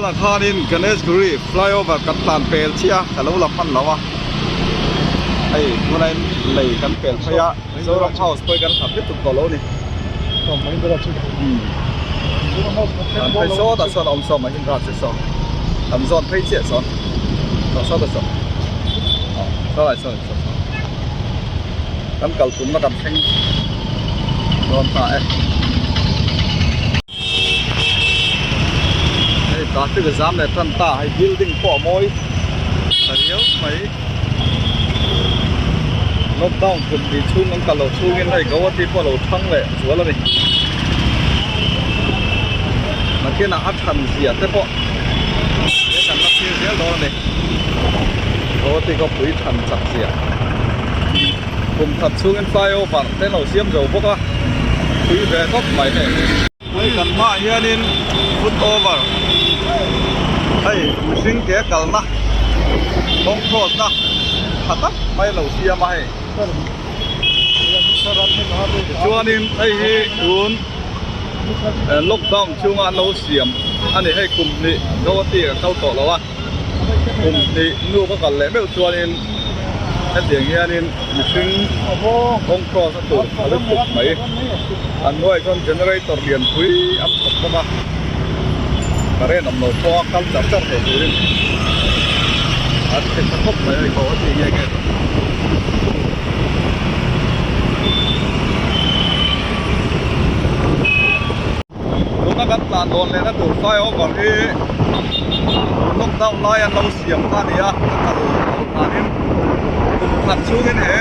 Tunah khanin Ganeshguri flyover kan tlan pel chiah a, ka lo la hman lo a, hei tunah in lei kan pel phei a, Zoram House pawh hi kan hlat lutuk tawh lo a ni. Tlan phei sawtah sawn a awm saw Mahindra chu saw kan zawn phei chiah sawn saw sawtah saw sawlai sawn saw saw kan kal tumna kan thleng dawn ta e. Hei traffic a zam leh tan ta hei building pawh a mawi ta riau mai lockdown kum tih chhung an kal loh chhungin hei Guwahati pawh a lo thang leh zual a ni nakinah a than zia te pawh he kan la thlir zel dawn a ni Guwahati khawpui than chak zia. Kum khat chhungin flyover te lo siam zo bawk a, pui ve khawp mai hei. Hei kan hmaah hianin foot over hei mihring ke kalna kawng cross na tha tak mai lo siam a hei. Tichuanin hei hi tun lockdown chhunga an lo siam a ni hei kum hnih Guwahati a kal tawh lo a. Kum hnih nu ka kal leh meuh chuanin hetiang hianin mihring kawng cross a tur a lutuk mai. An hnuaiah chuan generator lianpui an chhawp bawk a, current awm lo pawha kal char char thei turin an ti tha khawp mai a ni tawh a ti nge nge. Tuna kan tlan dawn lehna tur flyover hi lockdown lai an lo siam kha a ni a, ka kal loh danin kum khat chhungin he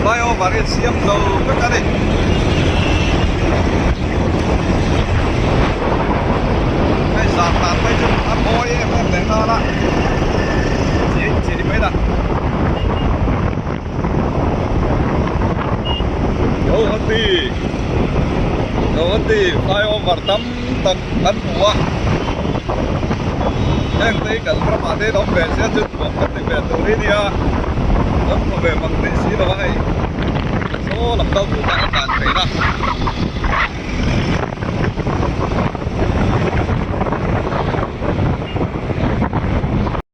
flyover hi siam zo vek a ni. Hei zan tan phei chu a mawi em em leh nghal a, chiai chiai mai la. Guwahati Guwahati flyover tam tak kan hmu a heng te hi kan ramah te hian awm ve sia chu nuam kan ti ve tur hi nia kan hmu ve mang rih si lo a hei saw lam kal tur khan a tlan theih na.